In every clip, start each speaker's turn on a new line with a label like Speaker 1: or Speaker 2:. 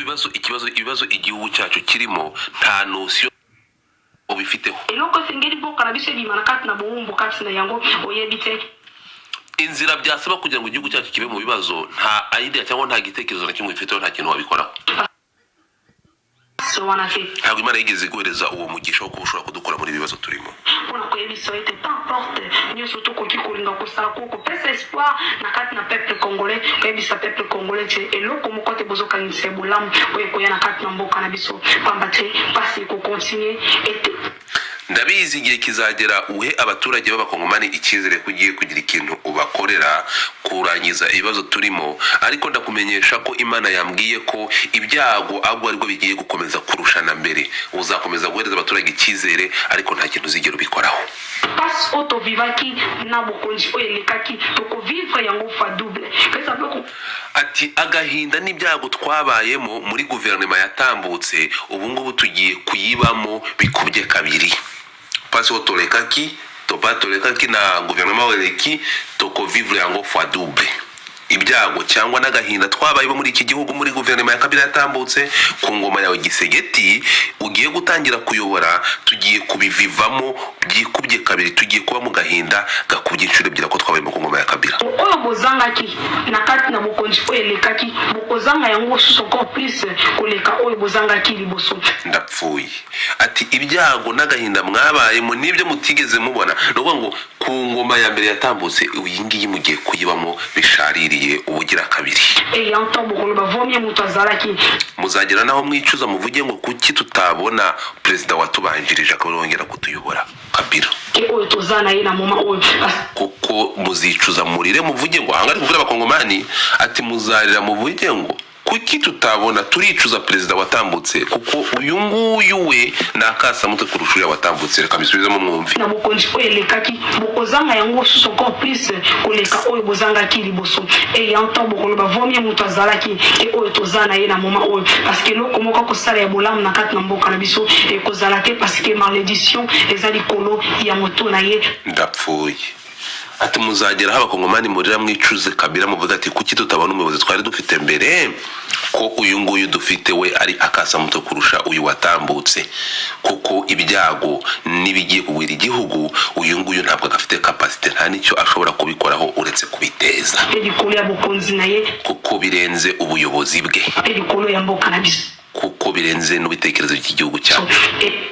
Speaker 1: Ibibazo, ikibazo, ibibazo igihugu cyacu kirimo, nta notion ubifiteho.
Speaker 2: Eloko esengeli mboka na biso ebima na kati na bowumbu kati na yango oyebi te.
Speaker 1: Inzira byasaba kugira ngo igihugu cyacu kibe mu bibazo, nta idea cyangwa nta gitekerezo na kimwe ubifiteho, nta kintu wabikoraho.
Speaker 2: So wana te.
Speaker 1: Ntabwo Imana yigeze iguhereza uwo mugisha wo kuba ushobora kudukura muri ibi bibazo turimo.
Speaker 2: Mpona koyebisa ete peu importe nyonso tokoki kolinga kosala ko kopesa espoir na kati na peuple congolais, koyebisa peuple congolais te eloko moko te bozokangisa bolamu oyo ekoya na kati na mboka na biso, pamba te mpasi ekocontinuer ete.
Speaker 1: Ndabizi, igihe kizagera uhe abaturage b'Abakongomani icyizere ko ugiye kugira ikintu ubakorera kurangiza ibibazo turimo, ariko ndakumenyesha ko Imana yambwiye ko ibyago ahubwo aribwo bigiye gukomeza kurusha na mbere. Uzakomeza guhereza abaturage icyizere, ariko nta kintu uzigera ubikoraho.
Speaker 2: Mpasi oyo tovivaki na bokonzi oyo elekaki, tokovivre yango fois double pesa mpe.
Speaker 1: Ati agahinda n'ibyago twabayemo muri guverinoma yatambutse, ubu ngubu tugiye kuyibamo bikubye kabiri. Pasi oyo tolekaki topa tolekaki na guverinoma eleki, tokovivre yango fois double. Ibyago cyangwa n'agahinda twabayemo muri iki gihugu muri guverinoma ya Kabila yatambutse, ku ngoma yawe Tshisekedi ugiye gutangira kuyobora, tugiye kubivivamo byikubye kabiri. Tugiye kuba mu gahinda gakubye inshuro ebyiri ko twabayemo ku ngoma ya Kabila.
Speaker 2: Oyo bozangaki na kati na bokonzi oyo elekaki, bokozanga yango susu encore plus koleka oyo bozangaki liboso.
Speaker 1: Ndapfuye. Ati ibyago n'agahinda mwabayemo n'ibyo mutigeze mubona, ni ukuvuga ngo ku ngoma ya mbere yatambutse, iyi ngiyi mugiye kuyibamo bishaririye ubugira kabiri.
Speaker 2: Eyanto bokoloba vomie moto azalaki.
Speaker 1: Muzagera naho mwicuza, muvuge ngo kuki tutabona perezida watubanjirije akaba yongera kutuyobora, Kabila?
Speaker 2: Ke oyo toza na ye na moment oyo.
Speaker 1: Kuko muzicuza, murire, muvuge ngo ahanga ari kuvuga Abakongomani. Ati muzarira muvuge ngo kuki tutabona, turicuza perezida watambutse, kuko uyu nguyu we ni akasamutwe kurusha uriya watambutse. Reka mbisubizemo mwumve.
Speaker 2: Na bokonzi oyo elekaki, bokozanga yango susu encore plus koleka oyo bozangaki liboso. Eyanto bokoloba vomie moto azalaki ke oyo toza na ye na moment oyo, parce que eloko moko akosala ya bolamu na kati na mboka na biso ekozala te, parce que malédiction eza likolo ya moto na ye.
Speaker 1: Ndapfuye. Ati muzageraho Abakongomani murira mwicuze Kabila, muvuga ati kuki tutabona umuyobozi twari dufite mbere, ko uyu nguyu dufite we ari akasamutwe kurusha uyu watambutse, kuko ibyago n'ibigiye kugwira igihugu, uyu nguyu ntabwo agafite capacité, nta n'icyo ashobora kubikoraho uretse kubiteza.
Speaker 2: Mpe likolo ya bokonzi na ye.
Speaker 1: Kuko birenze ubuyobozi bwe.
Speaker 2: Mpe likolo ya mboka na biso.
Speaker 1: Kuko birenze n'ibitekerezo by'igihugu cyacu.
Speaker 2: E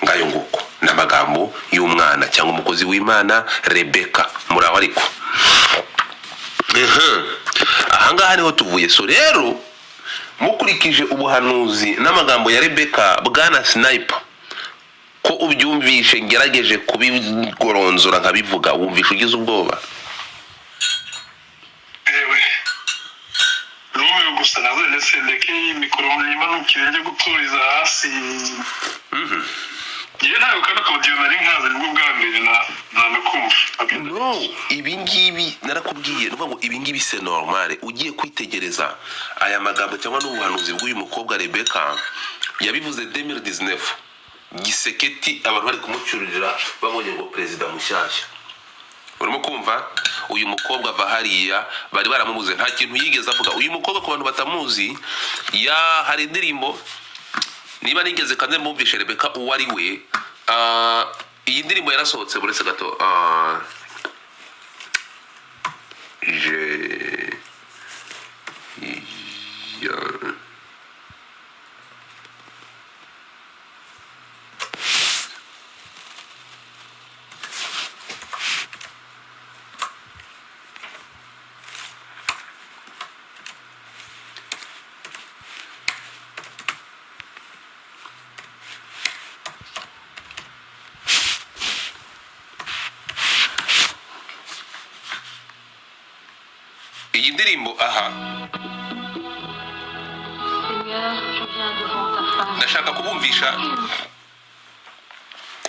Speaker 1: Ngayo nguko ni amagambo y'umwana cyangwa umukozi w'Imana Rebeka. Muri aho ariko. Ahangaha niho tuvuye. So rero, mukurikije ubuhanuzi n'amagambo ya Rebeka, bwana Sniper, ko ubyumvishe ngerageje kubigoronzora nkabivuga, wumvishe ugize ubwoba?
Speaker 3: Ewe, numiwe gusa nawe, ndetse ndeke iyi mikoro yimanukire njye guturiza hasi. Njyewe ntabwo kano kaudio nari nkazi, nibwo bwa mbere na nanakumva.
Speaker 1: No, ibi ngibi narakubwiye, ni ukuvuga ngo ibi ngibi c'est normal. Ugiye kwitegereza aya magambo cyangwa n'ubuhanuzi bw'uyu mukobwa Rebeka, yabivuze 2019, Tshisekedi abantu bari kumucyurira babonye ngo perezida mushyashya. Urimo kumva uyu mukobwa ava hariya, bari baramubuze, nta kintu yigeze avuga. Uyu mukobwa, ku bantu batamuzi, ya hari indirimbo niba nigeze kandi mbumvishe Rebeka uwo ari we. Ah, iyi ndirimbo yarasohotse buretse gato. Ah, je ya iyi ndirimbo aha.
Speaker 4: Seigneur, je viens devant ta face.
Speaker 1: Ndashaka kubumvisha,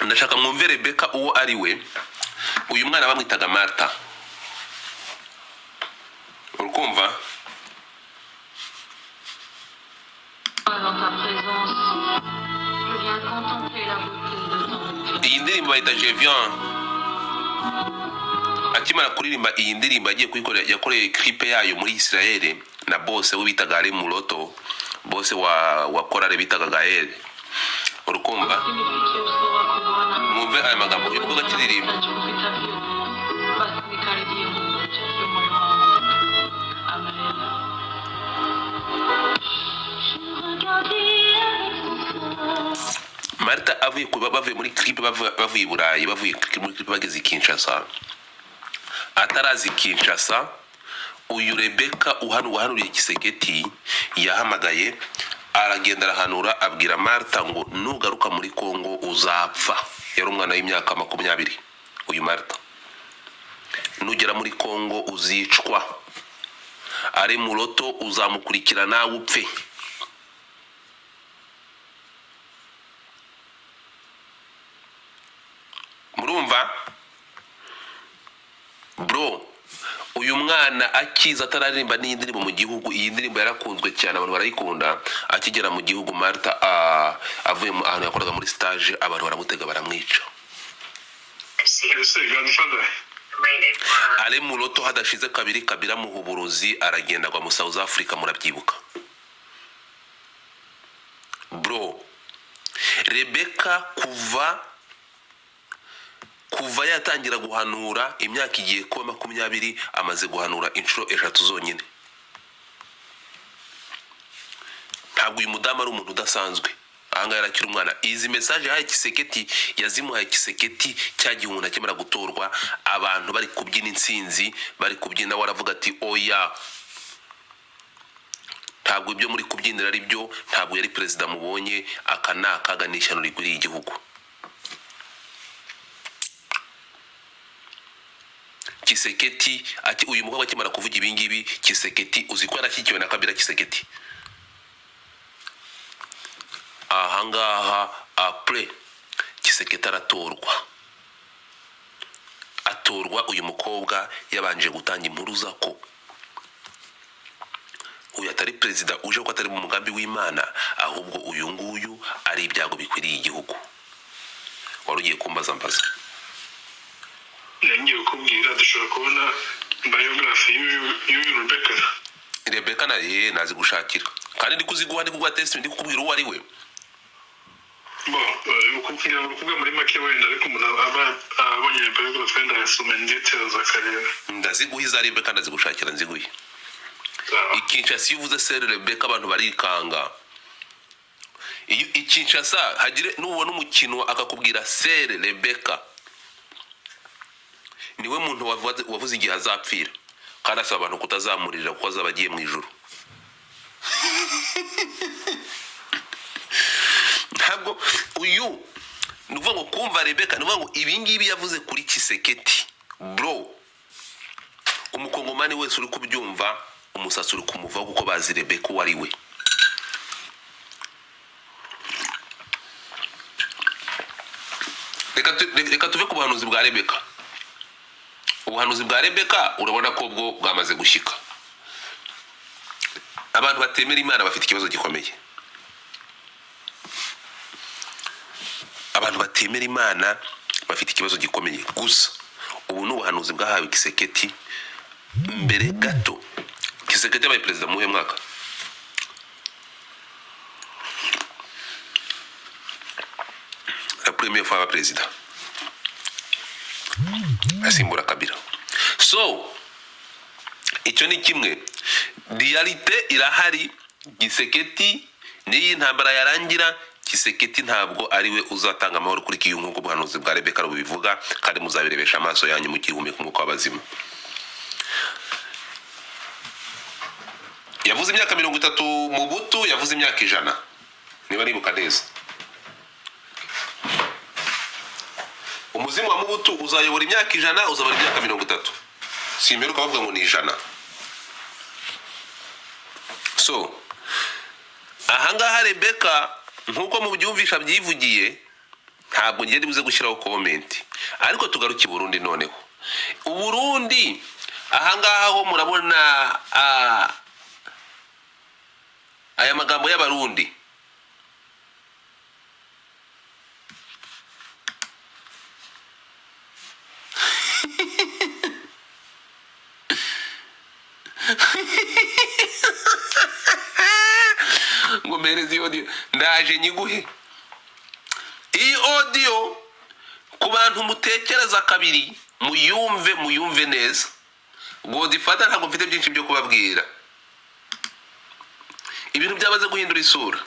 Speaker 1: ndashaka mwumve Rebeka uwo ari we. Uyu mwana bamwitaga Marta, urukumva?
Speaker 4: Dans ta présence, je viens contempler la beauté de ton
Speaker 1: Iyi ndirimbo bayita Je viens. Akimara kuririmba iyi ndirimbo, agiye kuyikorera, yakoreye clip yayo muri Israel na bose we bitaga Alain Muroto. Bose wa korale bitaga Gael, urukumva?
Speaker 4: Nifikie uso wako Bwana.
Speaker 1: Mwumve aya magambo uyu mukobwa akiririmba.
Speaker 4: Nahitaji kupita vyote. Basi nikaribie Mungu, ujaze moyo wangu. Amen.
Speaker 1: Marita avuye bavuye muri clip, bavuye i Burayi, bavuye muri clip, bageze i Kinshasa, atarazi Kinshasa, uyu Rebeka wahanuriye Kiseketi yahamagaye, aragenda arahanura, abwira Marita ngo nugaruka muri Kongo uzapfa. Yari umwana w'imyaka 20 uyu Marita. Nugera muri Kongo uzicwa, ari muroto uzamukurikira nawe upfe. Murumva bro, uyu mwana akiza atararirimba n'iyi ndirimbo mu gihugu, iyi ndirimbo yarakunzwe cyane, abantu barayikunda. Akigera mu gihugu Marta, avuye ahantu yakoraga muri stage, abantu baramutega baramwica.
Speaker 3: Ese Godfather?
Speaker 1: Ari muroto, hadashize kabiri kabira amuha uburozi, aragenda agwa mu South Africa, murabyibuka bro. Rebeka kuva yatangira guhanura, imyaka igiye kuba 20, amaze guhanura inshuro eshatu zonyine. Ntabwo uyu mudamu ari umuntu udasanzwe. Ahangaha yarakiri umwana. Izi message yahaye Kiseketi, yazimuhaye Kiseketi cya gihe umuntu akimara gutorwa, abantu bari kubyina intsinzi, bari kubyina, we aravuga ati oya, ntabwo ibyo muri kubyinira ari byo, ntabwo yari perezida mubonye, aka ni akaga, ni ishyano rigwiriye igihugu. Kiseketi uyu mukobwa akimara kuvuga ibi ngibi, Kiseketi uzi ko yarashyigikiwe na Kabila. Kiseketi ahangaha apure Kiseketi aratorwa, atorwa uyu mukobwa yabanje gutanga impuruza ko uyu atari perezida uje, ko atari mu mugambi w'Imana, ahubwo uyu nguyu ari ibyago bikwiriye igihugu. Wari ugiye kumbaza, mbaza.
Speaker 3: Ngiye kukubwira, dushobora kubona biography y'uyu Rebecca?
Speaker 1: Rebeka na ye nazi gushakira, kandi ndi kuziguha, ndi kuguha testament, ndi kukubwira uwo ari we.
Speaker 3: Bo kugira ngo kuvuga muri make wenda, ariko umuntu aba abonye biography wenda yasoma in details akareba.
Speaker 1: Ndaziguha iza Rebeka, ndazigushakira nziguhe.
Speaker 3: Sawa.
Speaker 1: Ikinshasa iyo uvuze sœur Rebeka abantu barikanga. Iyo ikinshasa hagire nubona umukino akakubwira sœur Rebeka, niwe muntu wavuze igihe azapfira, kandi asaba abantu kutazamurira kuko azaba agiye mu ijuru. Ntabwo uyu, ni ukuvuga ngo kumva Rebeka, ni ukuvuga ngo ibi ngibi yavuze kuri Kiseketi bro, umukongomani wese uri kubyumva umusatsi uri kumuvaho, kuko bazi Rebeka uwo ari we. Reka tuve ku buhanuzi bwa Rebeka. Ubuhanuzi bwa Rebeka urabona ko bwo bwamaze gushyika. Abantu batemera Imana bafite ikibazo gikomeye. Abantu batemera Imana bafite ikibazo gikomeye. Gusa ubu ni ubuhanuzi bwahawe Kiseketi mbere gato. Kiseketi yabaye perezida mu mwaka la première fois aba perezida asimbura Kabila. So icyo ni kimwe, réalité irahari. Giseketi n'iyi ntambara yarangira, Kiseketi ntabwo ari we uzatanga amahoro kuri kiyu, nk'uko ubuhanuzi bwa Rebeka bubivuga, kandi muzabirebesha amaso yanyu mugihumeka umwuka w'abazima. Yavuze imyaka 30 mu butu, yavuze imyaka 100 niba nibuka neza. Umuzimu wa Mubutu uzayobora imyaka 100, uzabara imyaka 30, simperuka bavuga ngo ni 100. So ahangaha Rebeka nk'uko mubyumvisha byivugiye, ntabwo ngenda buze gushyiraho comment, ariko tugaruke i Burundi noneho. Uburundi ahangaha ho murabona aya magambo y'Abarundi. Ngo mpereze iyo audio, ndaje nyiguhe iyi audio. Ku bantu mutekereza kabiri, muyumve, muyumve neza. Godfather, ntabwo mfite byinshi byo kubabwira, ibintu byamaze guhindura isura.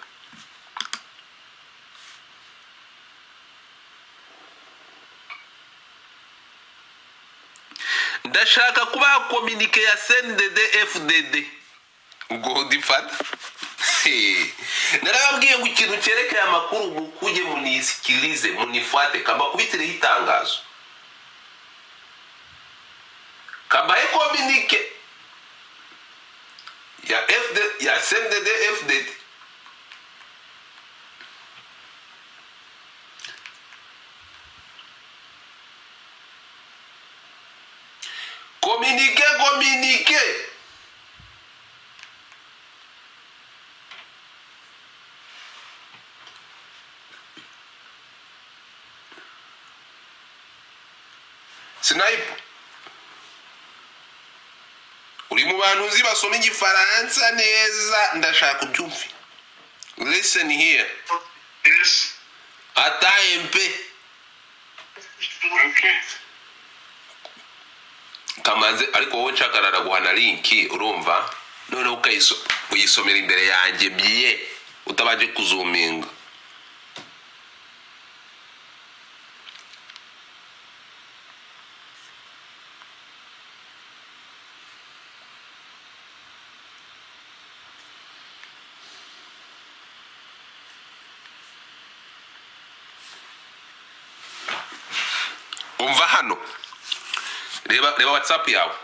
Speaker 1: Ndashaka kubaha communiqué ya CNDD FDD. Godfather, narababwiye ngo ikintu cyerekeye amakuru mukujye munisikilize, munifuate. Kambakubitireho itangazo, kambahe communiqué ya FD ya CNDD FDD. Communiqué, communiqué. Sniper, uri mu bantu uzi basoma igifaransa neza, ndashaka ubyumve. Listen here.
Speaker 3: Yes.
Speaker 1: Ata mp.
Speaker 3: Okay.
Speaker 1: Kamanze, ariko wowe nshaka guhana link, urumva, noneho uyisomera imbere yanjye bye, utabanje kuzuminga. Umva hano, reba, reba WhatsApp yawe.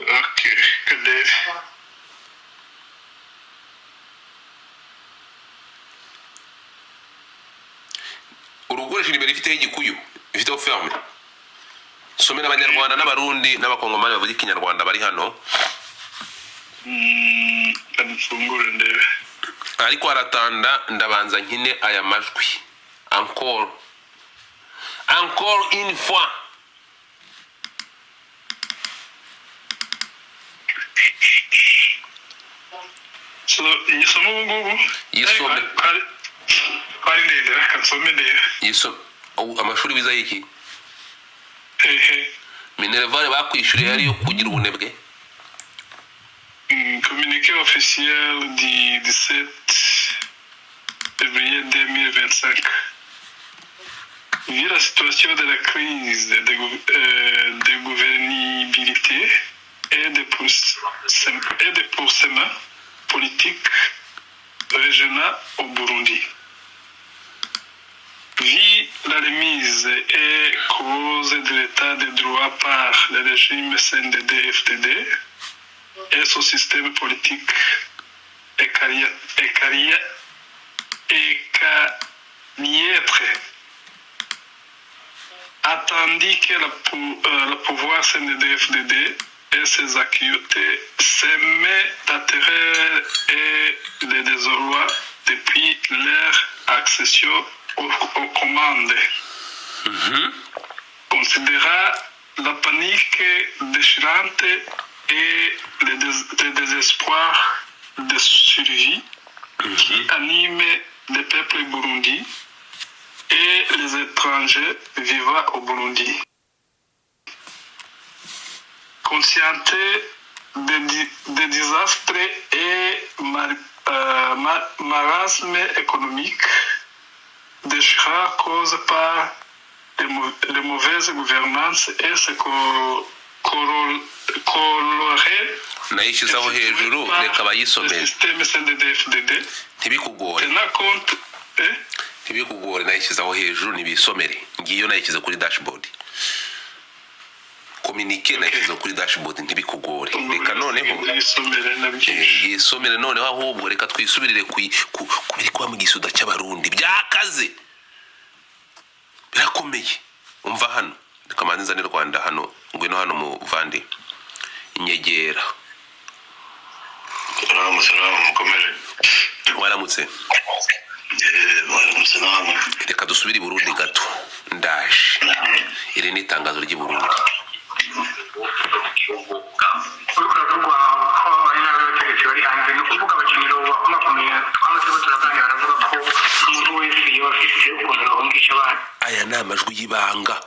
Speaker 3: Okay. Kaderi.
Speaker 1: Uri gukoresha nimero ifiteho igikuyu, ifiteho ferme. Somera Abanyarwanda n'Abarundi n'Abakongomani bavuga Ikinyarwanda bari hano.
Speaker 3: Kanifungure ndebe.
Speaker 1: Ariko haratanda, ndabanza nkine aya majwi encore, encore une fois.
Speaker 3: So, nyisome ubu ngubu?
Speaker 1: Yisome.
Speaker 3: Kwari ndende, reka nsome ndebe.
Speaker 1: Amashuri wiza y'iki?
Speaker 3: Ehe.
Speaker 1: Minerval bakwishyuriye yari yo kugira ubunebwe?
Speaker 3: Communiqué officiel du 17 février 2025. Vu la situation de la crise de gouvernabilité et de poursuivre politique régionale au Burundi. Vu la remise et cause de l'état de droit par le régime CNDD-FDD et son système politique écarniètre, attendu que le pouvoir CNDD-FDD et ses acquittés semaient la terreur et le désarroi depuis leur accession aux commandes. Considérant la panique déchirante et le désespoir de survie qui anime le peuple burundi et les étrangers vivant au Burundi. Consciente des désastres et marasme économique déchirant causé par les mauvaises gouvernances et ce coloré
Speaker 1: Nayishyizeho hejuru, reka
Speaker 3: le
Speaker 1: bayisomere.
Speaker 3: système CNDD-FDD
Speaker 1: Ntibikugore.
Speaker 3: tenant compte
Speaker 1: Ntibikugore, nayishyizeho hejuru, ntibisomere. Ngiyo, nayishyize kuri dashboard. Communiqué nayishyize kuri dashboard, ntibikugore. Reka noneho
Speaker 3: Yisomere na byinshi.
Speaker 1: Yisomere noneho. Ahubwo reka twisubirire ku biri kuba mu gisuda cy'Abarundi. Byakaze, birakomeye. Umva hano, reka manze nzane Rwanda hano. Ngwino hano muvandi, inyegera.
Speaker 3: Salamu, salamu, mukomere.
Speaker 1: Waramutse?
Speaker 3: Waramutse namwe.
Speaker 1: Reka dusubire i Burundi gato, ndaje. Iri ni itangazo ry'i Burundi.
Speaker 5: Uriko uravugwa ko ari n'abategetsi bari hanze.
Speaker 1: Amajwi y'ibanga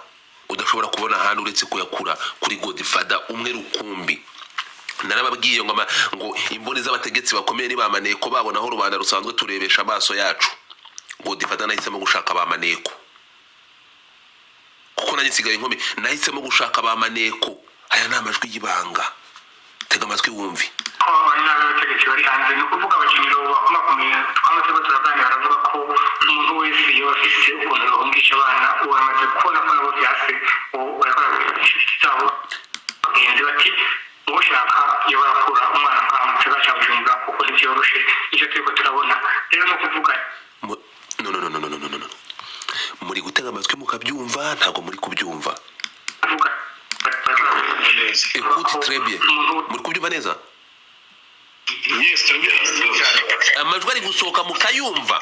Speaker 1: udashobora kubona ahandi uretse kuyakura kuri Godfather umwe rukumbi. Narababwiye ngo ngo imboni z'abategetsi bakomeye nibamaneko babona aho rubanda rusanzwe turebesha amaso yacu. Godfather nahisemo gushaka ba maneko kuko nanjye nsigaye inkumi, nahisemo gushaka ba maneko. Aya ni amajwi y'ibanga, tega amatwi wumve.
Speaker 5: Ko abari n'abategetsi bari hanze, ni ukuvuga abakinnyi bakomakomeye twamaze ko turaganira, baravuga ko umuntu wese iyo afise ukuntu bahungisha abana, ubu bamaze kubona ko nabo byase, ubu bariko barabwira inshuti zabo, bagenzi, bati ushaka iyo barakura umwana nkaha mu gisagara ca Bujumbura, kuko ntivyoroshe ivyo turiko turabona. Rero ni ukuvuga
Speaker 1: No, no, no, no, no, no, no, no. Muri gutega amatwi mukabyumva? Ntabwo muri kubyumva.
Speaker 5: Kuvuga
Speaker 3: Neza.
Speaker 1: Écoute très bien, muri kubyumva neza?
Speaker 3: Yes, turabyumva.
Speaker 1: Amajwi ari gusohoka mukayumva?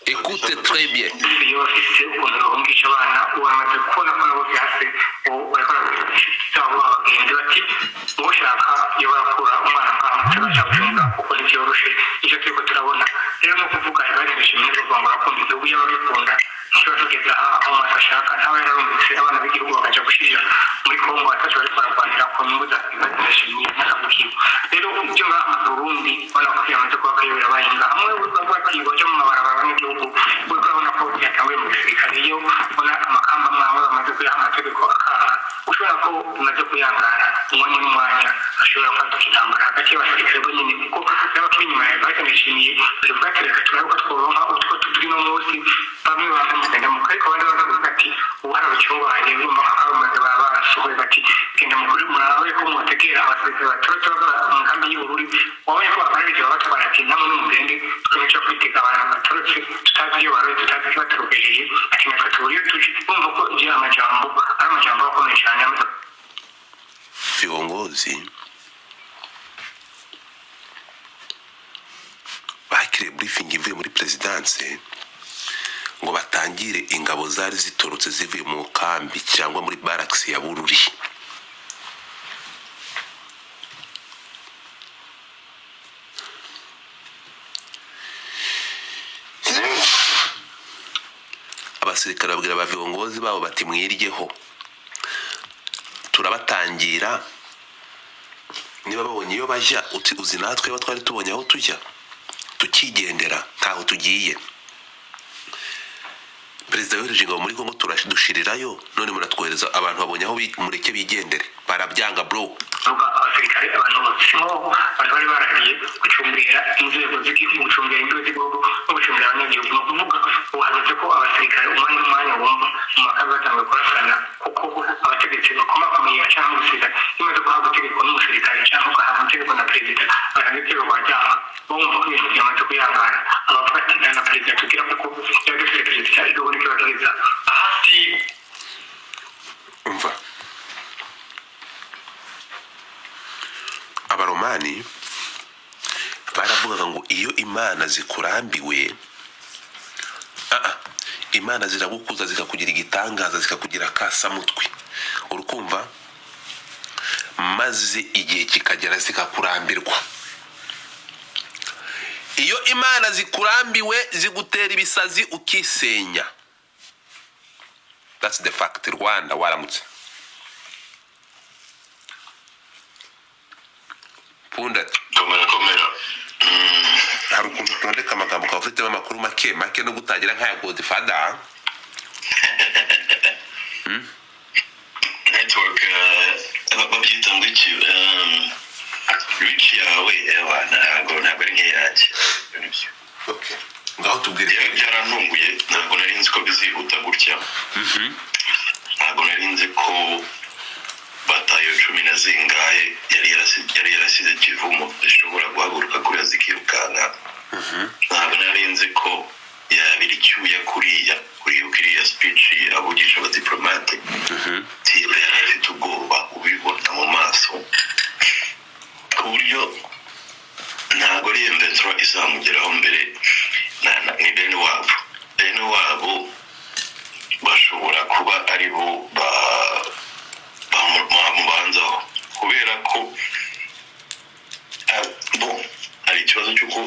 Speaker 1: Écoute très bien.
Speaker 5: Iyo bafise ukuntu bahungisha abana, ubu bamaze kubona ko nabo byase, ubu bariko barabwira inshuti zabo, abagenzi, bati ushaka iyo barakura umwana nkaha mu gisagara ca Bujumbura, kuko ntivyoroshe ivyo turiko turabona. Rero ni ukuvuga barishe muri kuvuga ngo barakunda igihugu, iyo babikunda ntikiba tugeze aha aho umuntu ashaka ntaba yararungitse abana b'igihugu bakaja gushirira muri Kongo ataco bariko bararwanira ku nyungu za Ndashimiye n'akavukiro. Rero ibyo ngaha mu Burundi ubona ko byamaze kuba akayobera abahinga hamwe bagiye baja mu mabarabara abanyagihugu, urabona ko byatanguye mu gisirikare. Iyo ubona amakamba amwe amwe bamaze kuyaha amategeko akaha, ushobora ko bimaze kuyangara, umwanya n'umwanya ashobora kwaduka intambara hagati y'abasirikare bo nyine, kuko n'abakiri inyuma ya Evariste Ndayishimiye baravuga ati reka turabe ko tworonka utwo turi no munsi. Bamwe banga mugenda mu ariko abandi bakavuga ati ubu hari abacyubaye, urumva ko bamaze baba barasohoye, bati genda mukuri murabe ko mutegera abasirikare baturutse bava mu nkambi y'Ubururi. Wabonye ko babarije babatwara, ati namwe nimugende, twemece kwitega abantu baturutse tutazi iyo baroye, tutazi icyo baturugejeje, ati natwe tubura iyo tuje. Urumva ko ibyo amajambo ari amajambo akomeye cyane.
Speaker 1: Viongozi bakiriye briefing ivuye muri perezidanse ngo batangire ingabo zari zitorotse zivuye mu kambi cyangwa muri barracks ya Bururi. Abasirikare babwira ba viongozi babo bati mwiryeho, turabatangira niba babonye iyo bajya. Uti uzi natwe ba twari tubonye aho tujya tukigendera, ntaho tugiye. Perezida yohereje ingabo muri Kongo dushirirayo, none muratwohereza abantu babonye aho mureke bigendere. Barabyanga, bro.
Speaker 5: Vuga abasirikare, abantu bose nk'ubu abantu bari barariye gucungera inzego z'igihugu, gucungera inzego z'igihugu no gucungera abanyagihugu. Ni ukuvuga ubu hageze ko abasirikare umwanya n'umwanya wumva mu makazi batangiye kurasana, kuko abategetsi bakomakomeye cyangwa umusirikare iyo umaze guhabwa itegeko n'umusirikare cyangwa ugahabwa itegeko na perezida, barabitero bajyaha bumva ko ibintu byamaze kuyangara, abavuga ati nta na perezida tugira, kuko yaba dufite perezida igihugu nicyo bageza ahasi.
Speaker 1: Umva, Abaromani baravugaga ngo iyo imana zikurambiwe, imana ziragukuza zikakugira igitangaza, zikakugira akasamutwe, urukumva, maze igihe kikagera zikakurambirwa. Iyo imana zikurambiwe zigutera ibisazi ukisenya. That's the fact. Rwanda waramutse punda.
Speaker 6: Komera, komera.
Speaker 1: Hari ukuntu utondeka amagambo ukaba ufitemo amakuru make make no gutangira nk'aya Godfather.
Speaker 6: Network babyita ngo iki? Reach yawe, ewa, ntabwo ari nk'iyanjye. Ibyo ni byo.
Speaker 1: Okay, ngaho tubwire.
Speaker 6: Byarantunguye, ntabwo nari nzi ko bizihuta gutya. Ntabwo nari nzi ko batayo cumi na zingahe yari yarasize Kivumo zishobora guhaguruka kuriya zikirukanka. Ntabwo nari nzi ko yabira icyuya kuriya, uribuka iriya speech avugisha abadiplomate? Tiba yari afite ubwoba, ubibona mu maso, ku buryo ntabwo ari M23 izamugeraho mbere ni bene wabo. Bene wabo bashobora kuba ari bo bamubanzaho, kubera ko bon, hari ikibazo cy'uko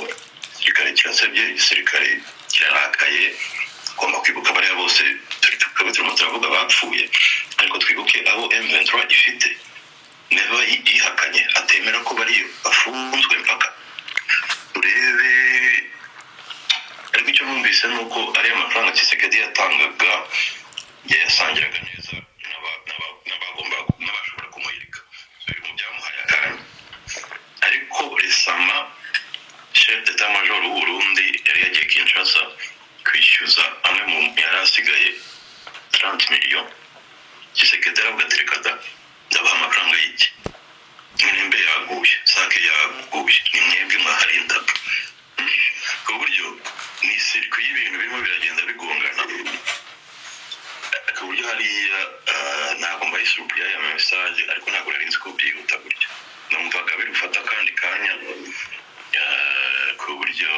Speaker 6: igisirikare kirasabye, igisirikare kirarakaye. Ugomba kwibuka bariya bose turi turimo turavuga bapfuye, ariko twibuke abo M23 ifite. Neva yihakanye, atemera ko bariyo bafunzwe mpaka turebe. Ariko icyo numvise ni uko ariya mafaranga Tshisekedi yatangaga yayasangiraga neza n'abashobora kumuhirika. So, ibintu byamuhaye akanya. Ariko récemment, chef d'état major w'u Burundi yari yagiye Kinshasa kwishyuza amwe mu yari asigaye, 30 millions. Tshisekedi aravuga ati: "Reka da, ndabaha amafaranga y'iki? Minembwe yaguye, Sake yaguye, ni mwebwe mwaharindaga." Ku buryo ni circuit y'ibintu birimo biragenda bigongana, ku buryo hariya ntabwo mbaye surpris y'aya message, ariko ntabwo nari nzi ko byihuta gutya. Numvaga biri gufata akandi kanya, ku buryo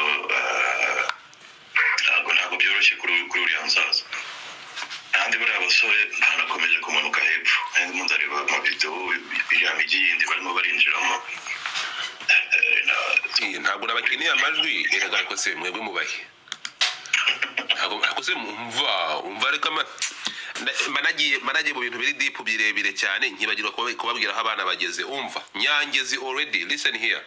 Speaker 6: ntabwo byoroshye kuri uriya musaza. Kandi bariya basore banakomeje kumanuka hepfo. Ndimo ndareba amavidewo, iriya mijyi yindi barimo barinjiramo.
Speaker 1: Ntabwo nabakeneye amajwi erega. Ariko se mwebwe mubahe? Ntabwo se umva, reka mba nagiye mu bintu biri deep, birebire cyane, nkibagirwa kubabwira aho abana bageze. Umva, Nyangezi already, listen here.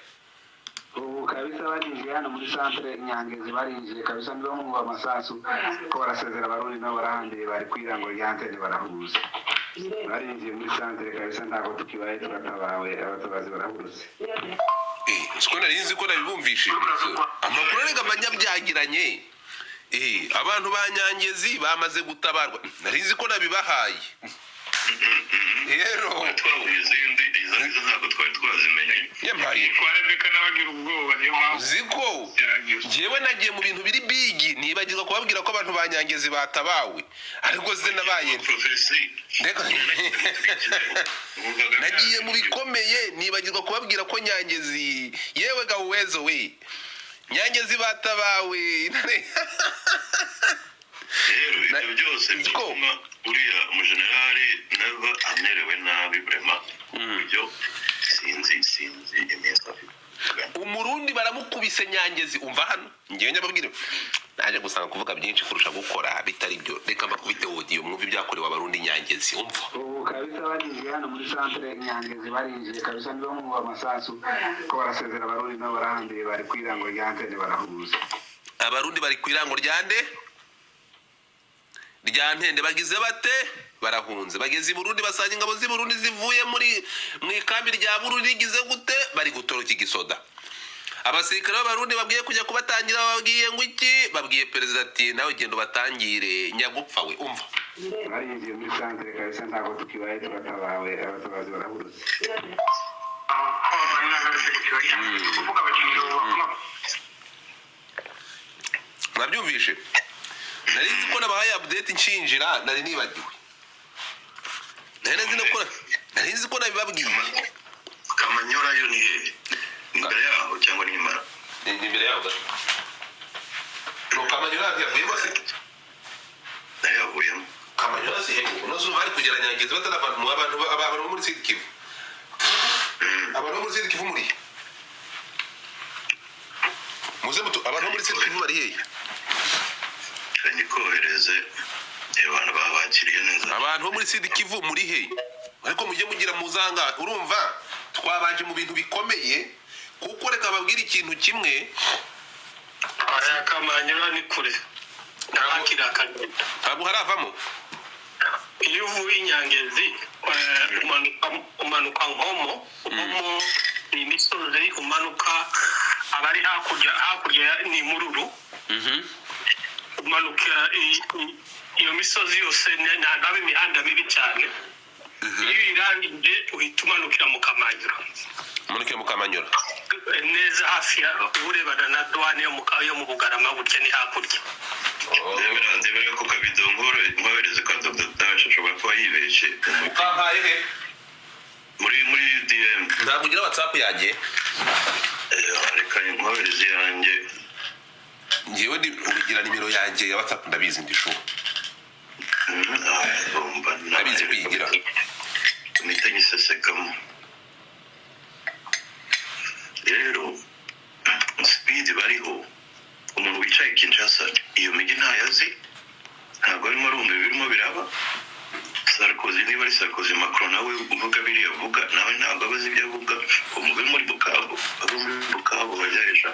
Speaker 7: Ubu kabisa barinjiye hano muri centre Nyangezi, barinjiye kabisa. Niba mwumva amasasu ko barasezera, Abarundi nabo barahambiye, bari ku irango rya antene, barahuza, barinjiye muri centre kabisa. Ntabwo tukibaye, turatabawe, abatabazi barahurutse.
Speaker 1: Siko nari nzi ko nabibumvishije amakuru. Arega abanyabyagiranye. Abantu ba Nyangezi bamaze gutabarwa, nari nzi ko nabibahaye rero.
Speaker 6: Twabonye izindi, izo ngizo ntabwo twari twazimenye.
Speaker 1: Yampaye.
Speaker 3: Kwa Rebeka n'abagira ubwoba, niyo mpamvu
Speaker 1: Ziko
Speaker 3: yagize.
Speaker 1: Njyewe nagiye mu bintu biri big, nibagirwa kubabwira ko abantu ba Nyangezi batabawe. Ariko se nabaye
Speaker 6: Prophecy.
Speaker 1: Ndeka, nagiye mu bikomeye, nibagirwa kubabwira ko Nyangezi, yewe gawuwezo we, Nyangezi batabawe.
Speaker 6: Rero ibyo byose
Speaker 1: Ziko.
Speaker 6: bituma uriya umujenerali Neva amerewe nabi vraiment, ku buryo sinzi iminsi afite.
Speaker 1: Umurundi baramukubise Nyangezi. Umva hano, ngewe nyababwire, naje gusanga kuvuga byinshi kurusha gukora bitari byo. Reka mbakubite audio mwumve ibyakorewe Abarundi Nyangezi. Umva.
Speaker 7: Ubu kabisa barinjiye hano muri centre Nyangezi, barinjiye kabisa. Niba mwumva amasasu ko barasezera, Abarundi nabo barahambiye, bari ku irango rya antene, barahuza.
Speaker 1: Abarundi bari ku irango rya nde? Rya Ntende. Bagize bate? Barahunze, bageze i Burundi, basanga ingabo z'i Burundi zivuye muri mu ikambi rya Burundi. Rigize gute? Bari gutoroka igisoda. Abasirikare b'Abarundi babwiye kujya kubatangira, bababwiye ngo iki? Babwiye perezida ati: "Nawe genda ubatangire nyagupfa we." Umva.
Speaker 7: Barinjiye muri centre kabisa. Ntabwo tukibaye, turatabawe, abatabazi barahurutse.
Speaker 5: Kuvuga abakinnyi.
Speaker 1: Mwabyumvishe? Nari nzi ko nabahaye update nshinjira, nari nibagiwe. Nari nzi ko nabibabwiye.
Speaker 6: Kamanyora yo ni hehe? Ni imbere yaho cyangwa ni inyuma?
Speaker 1: Ni imbere yaho gato. No Kamanyora yavuyemo se?
Speaker 6: Nayo yavuyemo.
Speaker 1: Kamanyora si hego uno zuba bari kugera Nyangezi batarava mu abantu bo muri Sud Kivu. Abantu bo muri Sud Kivu muri muze mutu, abantu bo muri Sud Kivu bari hehe?
Speaker 6: Nikohereze abantu babakiriye neza.
Speaker 1: Abantu bo muri Sud Kivu muri he? Ariko mujye mugira muzanga. Urumva, twabanje mu bintu bikomeye, kuko reka babwire ikintu kimwe.
Speaker 3: Aya Kamanyura ni kure, ntakiri akagenda.
Speaker 1: Ntabwo haravamo.
Speaker 3: Iyo uvuye i Nyangezi, umanuka Nkomo. Nkomo ni imisozi umanuka, abari hakurya, hakurya ni Mururu. Umanuka iyo misozi yose, ntabwo haba imihanda mibi cyane. Iyo uyirangije uhita umanukira mu Kamanyura.
Speaker 1: Umanukira mu Kamanyura.
Speaker 3: Neza hafi ya urebana na douane yo mu Bugarama gutya, ni hakurya.
Speaker 6: Ndebera ko kabido nkohereze ka Dr Dash, ashobora kuba yibeshye.
Speaker 1: Ukampaye he?
Speaker 6: Muri DM.
Speaker 1: Ntabwo ugira WhatsApp yanjye?
Speaker 6: Reka nkohereze yanjye.
Speaker 1: Ngewe ugira nimero yanjye ya WhatsApp, ndabizi, ndishuwa.
Speaker 6: Urumva.
Speaker 1: Ndabizi kuyigira.
Speaker 6: Mpita nyisesekamo. Rero speed bariho, umuntu wicaye Kinshasa iyo mijyi ntayazi. Ntabwo arimo arumva ibirimo biraba. Sarkozy, niba ari Sarkozy, Macron nawe uvuga biriya avuga, nawe ntabwo aba azi ibyo avuga. Umuve muri Bukavu, abo muri Bukavu bajyahisha.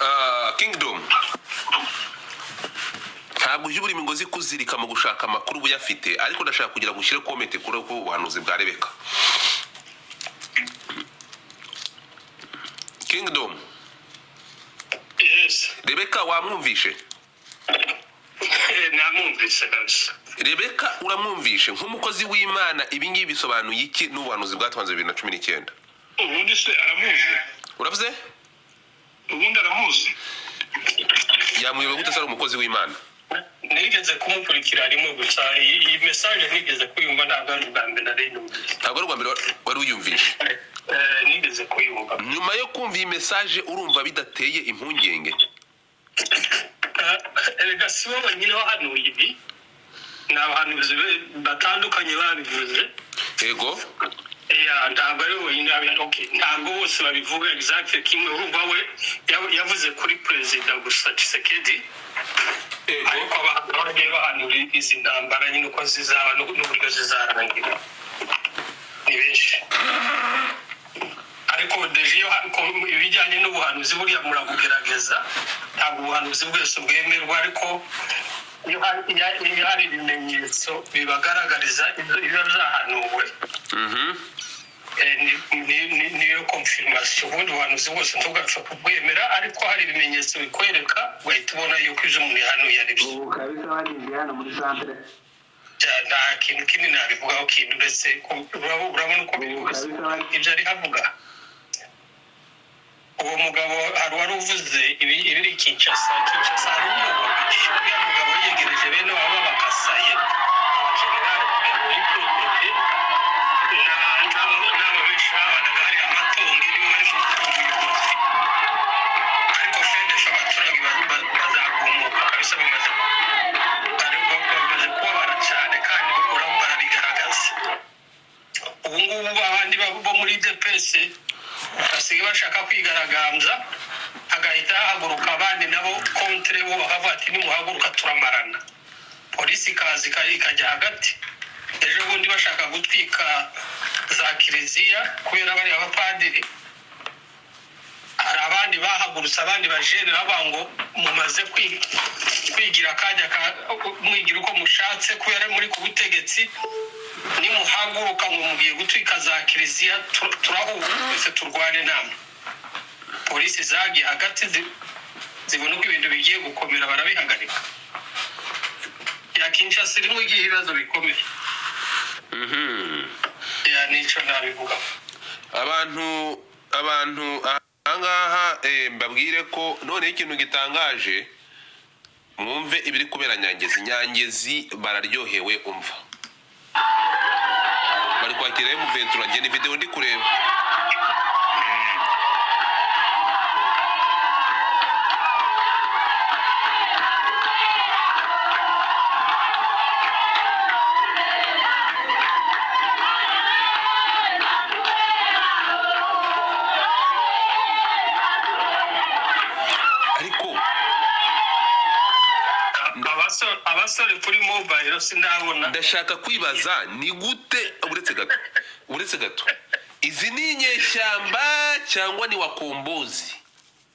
Speaker 1: Ah, Kingdom, ntabwo ujya ubura imigozi kuzirika mu gushaka amakuru uba uyafite, ariko ndashaka kugira ngo ushyire comment kuri ubu buhanuzi bwa Rebeka. Kingdom.
Speaker 3: Yes.
Speaker 1: Rebeka wamwumvishe?
Speaker 3: Namwumvise kabisa.
Speaker 1: Rebeka uramwumvishe nk'umukozi w'Imana, ibi ngibi bisobanuye iki n'ubuhanuzi bwatanze 2019?
Speaker 3: Ubundi se aramuzi?
Speaker 1: Uravuze?
Speaker 3: Ubundi aramuzi?
Speaker 1: Yamuyobe gute se ari umukozi w'Imana?
Speaker 3: Nigeze kumukurikira rimwe gusa. Iyi message nigeze kuyumva, ntabwo ari ubwa mbere nari numvise.
Speaker 1: Ntabwo ari ubwa mbere wari uyumvishe?
Speaker 3: Nigeze kuyumva.
Speaker 1: Nyuma yo kumva iyi message, urumva bidateye impungenge?
Speaker 3: Erega si bo bonyine bahanuye ibi, ni abahanuzi batandukanye babivuze. Yeah, ntabwo ari wenyine, okay, ntabwo bose babivuga exact kimwe. Urumva we yavuze kuri perezida gusa Tshisekedi, ariko abantu bagiye bahanura izi ntambara nyine uko zizaba n'uburyo zizarangira ni benshi. Ariko déjà iyo ibijyanye n'ubuhanuzi buriya murabugerageza, ntabwo ubuhanuzi bwose bwemerwa, ariko iyo hari ibimenyetso bibagaragariza ibyo biba byahanuwe, niyo confirmation. Ubundi ubuhanuzi bwose ntugapfa kubwemera, ariko hari ibimenyetso bikwereka, ugahita ubona yuko ibyo umuntu yahanuye ari byo.
Speaker 7: Ubu kabisa barinjiye hano muri centre.
Speaker 3: Nta kintu kinini nabivugaho kintu uretse urabona uko biri
Speaker 7: Ubu
Speaker 3: bose
Speaker 7: kabisa bari
Speaker 3: ibyo ari avuga. Uwo mugabo hari uwari uvuze ibiri Kinshasa. Kinshasa hari umugabo, uriya mugabo yiyegereje bene wabo bakasaye abajenerali kugira ngo yiprotéger n'abo benshi babanaga hari amatungo nibo bari mu buyobozi. Ariko fendesha abaturage bazagumuka kabisa. Bamaze kubabara cyane kandi barabigaragaza. Ubu ngubu abandi bo muri UDPS basigaye bashaka kwigaragambya, hagahita hahaguruka abandi nabo contre bo, bakavuga ati: "Nimuhaguruka turamarana." Polisi ikaza ikajya hagati. Ejo bundi bashaka gutwika za kiliziya kubera bariya abapadiri, hari abandi bahagurutse, abandi bajene bavuga ngo: "Mumaze kwigira akajya mwigira uko mushatse kubera muri ku butegetsi. Nimuhaguruka ngo mugiye gutwika za kiliziya, turahura twese turwane namwe." Polisi zagiye hagati, zibona uko ibintu bigiye gukomera, barabihagarika. Ya, Kinshasa irimo igihe ibibazo bikomeye. Ya, nico nabivugaho.
Speaker 1: Abantu ahangaha, mbabwire ko noneho ikintu gitangaje, mwumve ibiri kubera Nyangezi. Nyangezi bararyohewe, umva bari kwakira M23. Njye ni video ndi kureba. Ariko
Speaker 3: Abasore kuri mobile sindabona.
Speaker 1: Ndashaka kwibaza ni gute, uretse gato, uretse gato, izi ni inyeshyamba cyangwa ni wakombozi?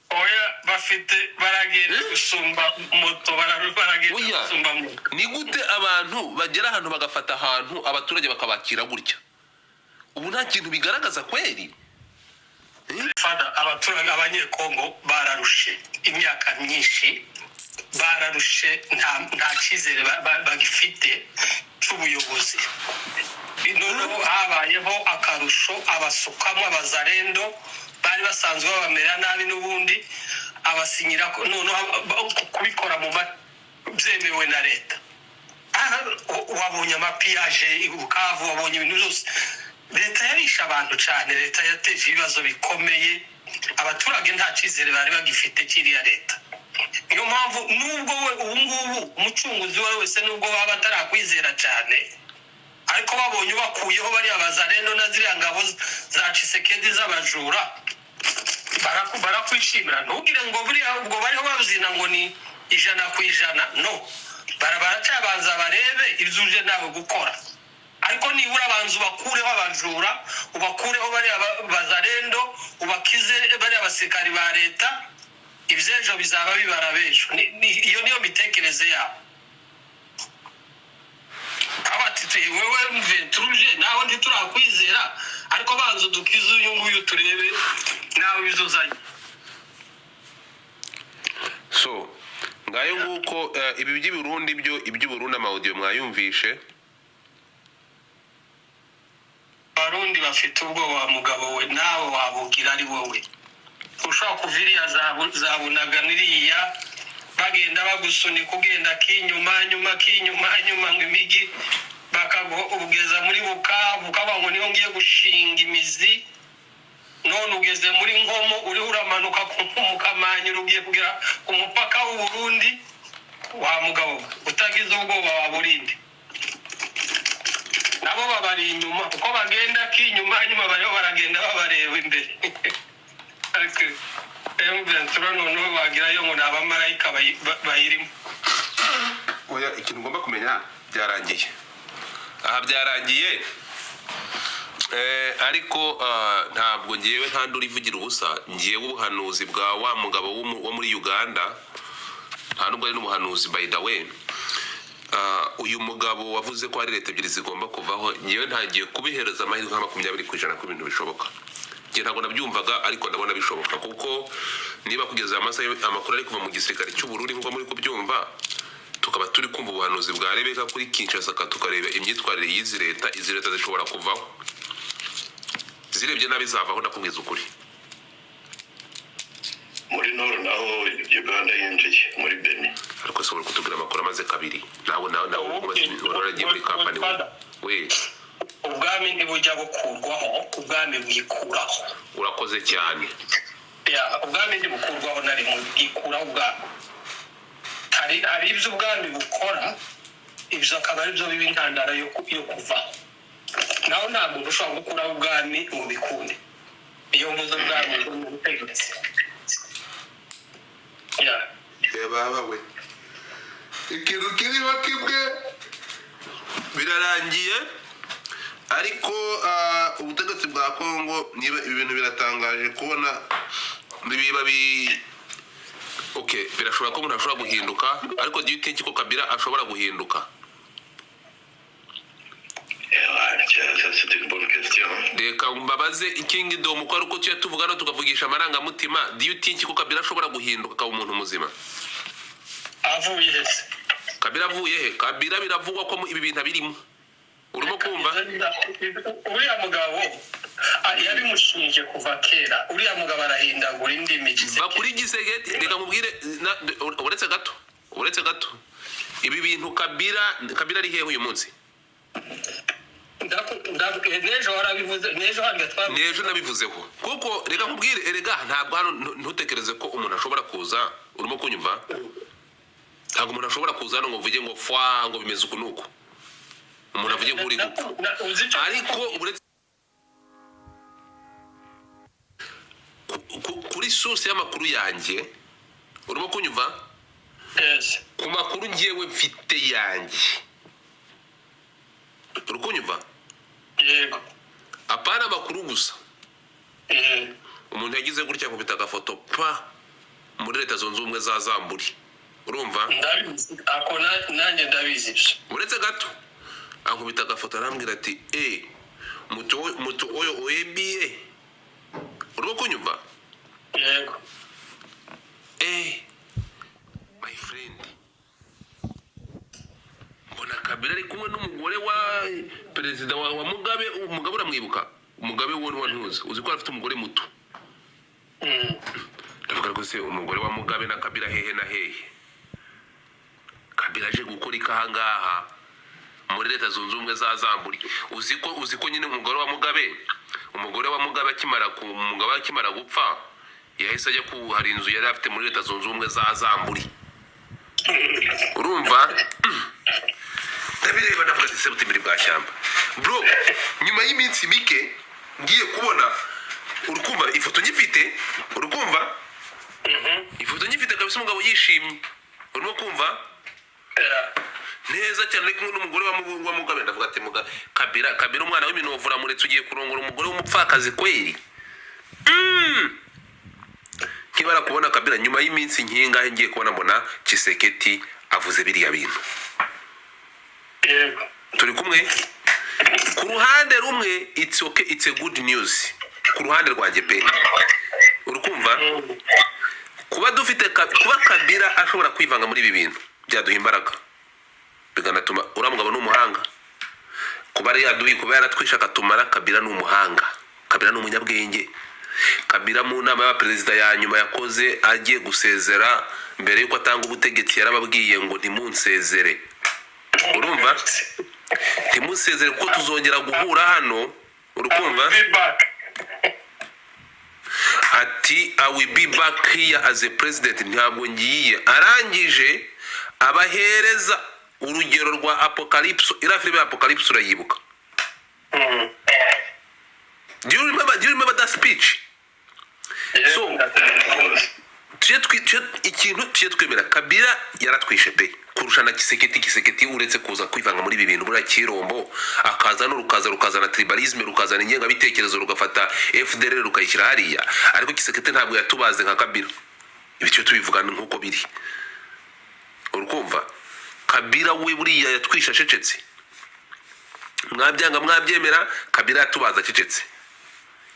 Speaker 3: Oya, bafite baragenda gusumba moto, baragenda
Speaker 1: Oya.
Speaker 3: gusumba moto.
Speaker 1: Ni gute abantu bagera ahantu bagafata ahantu, abaturage bakabakira gutya? Ubu nta kintu bigaragaza kweri?
Speaker 3: Fada, abaturage abanyekongo bararushe imyaka myinshi, bararushe, nta cyizere bagifite cy'ubuyobozi. Noneho habayeho akarusho, abasukamo abazarendo bari basanzwe babamera nabi n'ubundi, abasinyira ko noneho kubikora mu byemewe na leta. Aha, wabonye amapillage i Bukavu, wabonye ibintu byose. Leta yarishe abantu cyane, leta yateje ibibazo bikomeye abaturage, nta cyizere bari bagifite kiriya leta. Niyo mpamvu nubwo we ubu ngubu umucunguzi uwo ari we wese, nubwo baba batarakwizera cyane, ariko babonye ubakuyeho bariya bazarendo na ziriya ngabo za Tshisekedi z'abajura. Barakwishimira, ntugire ngo buriya ubwo bariho babyina ngo ni 100%. No baracyabanza barebe ibyo uje nawe gukora, ariko nibura abanza ubakureho abajura, ubakureho bariya bazarendo, ubakize bariya basirikari ba leta. Iby'ejo bizaba bibara b'ejo. Iyo niyo mitekerereze yabo. Aba ati wewe mventuruje nawe ntiturakwizera, ariko banza udukize uyu nguyu, turebe nawe ibyo uzanye.
Speaker 1: So ngayo nguko, ibi by'i Burundi byo, iby'Uburundi ama audio mwayumvishe.
Speaker 3: Abarundi bafite ubwoba, mugabo we, nawe wabugira ari wowe ushobora kuva iriya za Bunaga n'iriya bagenda bagusunika, ugenda k'inyuma nyuma k'inyuma nyuma, ngo imigi bakagugeza muri Bukavu, ukavuga ngo niyo ngiye gushinga imizi. None ugeze muri Nkomo, uriho uramanuka ku Mukamanyiro, ugiye kugera ku mupaka w'u Burundi. Wa mugabo we, utagize ubwoba waburinde. Nabo babari inyuma, uko bagenda k'inyuma nyuma, bariho baragenda babareba imbere. Ariko M23 noneho bagirayo ngo ni abamarayika bayirimo.
Speaker 1: Oya, ikintu ugomba kumenya, byarangiye aha, byarangiye. Ariko ntabwo ngewe nta nduru ivugira ubusa. Ngewe ubuhanuzi bwa wa mugabo wo muri Uganda, nta nubwo ari n'umuhanuzi, by the way. Uyu mugabo wavuze ko hari leta ebyiri zigomba kuvaho, ngewe ntangiye kubihereza amahirwe nka 20% ko ibintu bishoboka. Njye ntabwo nabyumvaga, ariko ndabona bishoboka, kuko niba kugeza aya masaha amakuru ari kuva mu gisirikare cy'u Burundi nk'uko muri kubyumva, tukaba turi kumva ubuhanuzi bwa Rebeka kuri Kinshasa, tukareba imyitwarire y'izi leta, izi leta zishobora kuvaho. Zirebye nabi zavaho, ndakubwiza ukuri.
Speaker 6: Muri nord naho Uganda yinjiye muri Beni.
Speaker 1: Ariko se uri kutubwira amakuru amaze kabiri, nawe waragiye muri company we?
Speaker 3: Ubwami ntibujya bukurwaho, ubwami bwikuraho.
Speaker 1: Urakoze cyane.
Speaker 3: Ya, ubwami ntibukurwaho na rimwe, bwikuraho ubwami. Hari ibyo ubwami bukora, ibyo akaba ari byo biba intandaro yo kuvaho. Naho nta muntu ushobora gukuraho ubwami ngo bikunde. Iyo mvuze ubwami, ubwo ni ubutegetsi. Ya.
Speaker 1: Baba we, ikintu kiriho kimwe, birarangiye. Ariko ubutegetsi bwa Kongo, niba ibi bintu biratangaje kubona biba bi okay, birashobora ko umuntu ashobora guhinduka, ariko do you think ko Kabila ashobora guhinduka?
Speaker 6: Ça, c'est une bonne question.
Speaker 1: Reka mbabaze Kingdom, ko ari uko tujya tuvuga no tukavugisha amarangamutima. Do you think ko Kabila ashobora guhinduka akaba umuntu muzima?
Speaker 3: Avuye hese?
Speaker 1: Kabila avuye he? Kabila biravugwa ko ibi bintu abirimo, urimo kumva?
Speaker 3: Uriya mugabo yabimushinje kuva kera. Uriya mugabo arahindagura indimi.
Speaker 1: Va kuri Gisegeti. Reka nkubwire, uretse gato, uretse gato, ibi bintu Kabila ari hehe uyu munsi?
Speaker 3: N'ejo warabivuze, n'ejo harya twabivuze.
Speaker 1: N'ejo nabivuzeho kuko reka nkubwire, erega ntabwo hano ntutekereze ko umuntu ashobora kuza, urimo kunyumva? Ntabwo umuntu ashobora kuza hano ngo mvuge ngo fwa, ngo bimeze uku n'uku, umuntu avuge nk'uri gupfa.
Speaker 3: Uzi icyo
Speaker 1: Ariko uretse kuri source y'amakuru yanjye, urimo kunyumva?
Speaker 3: Yes.
Speaker 1: Ku makuru ngewe mfite yanjye, uri kunyumva?
Speaker 3: Yego.
Speaker 1: Apana amakuru gusa. Umuntu yagize gutya nkubita agafoto pa muri Leta Zunze Ubumwe za Zamburi, urumva?
Speaker 3: Ndabizi ako, nanjye ndabizi ibyo.
Speaker 1: Uretse gato, ankubita agafoto, arambwira ati: "E muto oyo oyebiye." Urimo kunyumva?
Speaker 3: Yego.
Speaker 1: My friend, mbona Kabila ari kumwe n'umugore wa perezida wa Mugabe. Mugabe uramwibuka? Mugabe wo ntuzi, uzi ko afite umugore muto. Ndavuga rwose, umugore wa Mugabe na Kabila hehe na hehe? Kabila aje gukora ikahangaha muri Leta Zunze Ubumwe za Zamburi. Uzi ko nyine umugore wa Mugabe akimara gupfa yahise ajya ku, hari inzu yari afite muri Leta Zunze Ubumwe za Zamburi, urumva? Ndabireba, ndavuga ati: "Sebutimbiri bwa shyamba, bro." Nyuma y'iminsi mike ngiye kubona Urukumva ifoto nyifite, urukumva ifoto nyifite kabisa, umugabo yishimye, urimo kumva neza cyane, ari kumwe n'umugore wa Mugabe. Ndavuga ati: "Kabila, Kabila, umwana w'iminovu uramuretse ugiye kurongora umugore w'umupfakazi kweri?" Nkibara kubona Kabila, nyuma y'iminsi nkingahe ngiye kubona mbona Tshisekedi avuze biriya bintu. Turi kumwe. Ku ruhande rumwe, it's okay, it's a good news ku ruhande rwanjye pe. Urukumva kuba dufite kuba Kabila ashobora kwivanga muri ibi bintu byaduha imbaraga, bikanatuma uriya mugabo ni umuhanga, kuba ari yaduhi, kuba yaratwishe akatumara. Kabila ni umuhanga, Kabila ni umunyabwenge. Kabila mu nama y'abaperezida ya nyuma yakoze agiye gusezera, mbere y'uko atanga ubutegetsi, yarababwiye ngo: "Ntimunsezere." Urumva? "Ntimusezere kuko tuzongera guhura hano." Urukumva?
Speaker 3: Be back.
Speaker 1: Ati: "I will be back here as a president, ntabwo ngiye." Arangije abahereza urugero rwa Apocalypse, iriya filime ya Apocalypse, urayibuka? Do you remember that speech? So, tujye ikintu tujye twemera, Kabila yaratwishe pe kurusha na Tshisekedi. Tshisekedi uretse kuza kwivanga muri ibi bintu, buriya kirombo akaza n'urukaza, rukazana tribalisme, rukazana ingengabitekerezo, rugafata FDLR rukayishyira hariya, ariko Tshisekedi ntabwo yatubaze nka Kabila. Ibi tujye tubivuga nk'uko biri. Urukumva Kabila we buriya yatwishe acecetse. Mwabyanga mwabyemera, Kabila yatubaza acecetse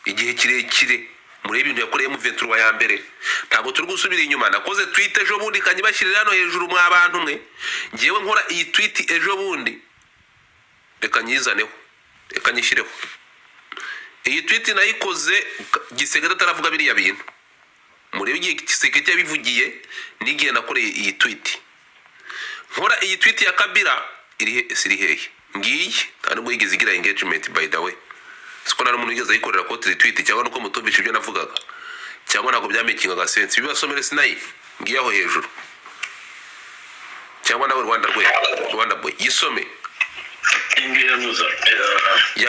Speaker 1: igihe kirekire. Muri ibintu yakoreye mu 23 ya mbere, ntabwo turi gusubira inyuma. Nakoze tweet ejo bundi, kanyibashyirira hano hejuru mwa bantu mwe. Ngewe nkora iyi tweet ejo bundi, reka nyizaneho, reka nyishyireho. Iyi tweet nayikoze Tshisekedi ataravuga biriya bintu. Murebe igihe Tshisekedi yabivugiye n'igihe nakoreye iyi tweet. Nkora iyi tweet ya Kabila iri he? Iri hehe? Ngiyi. Nta nubwo yigeze igira engagement, by the way. Siko nta n'umuntu wigeze ayikorera quote retweet, cyangwa nuko mutumvisha ibyo navugaga, cyangwa ntabwo byamakingaga sense. Bibasomere sinayi, ngiye aho hejuru, cyangwa nawe Rwanda rwe, Rwanda boy, yisome.
Speaker 6: Iyi ngiyi yanuza.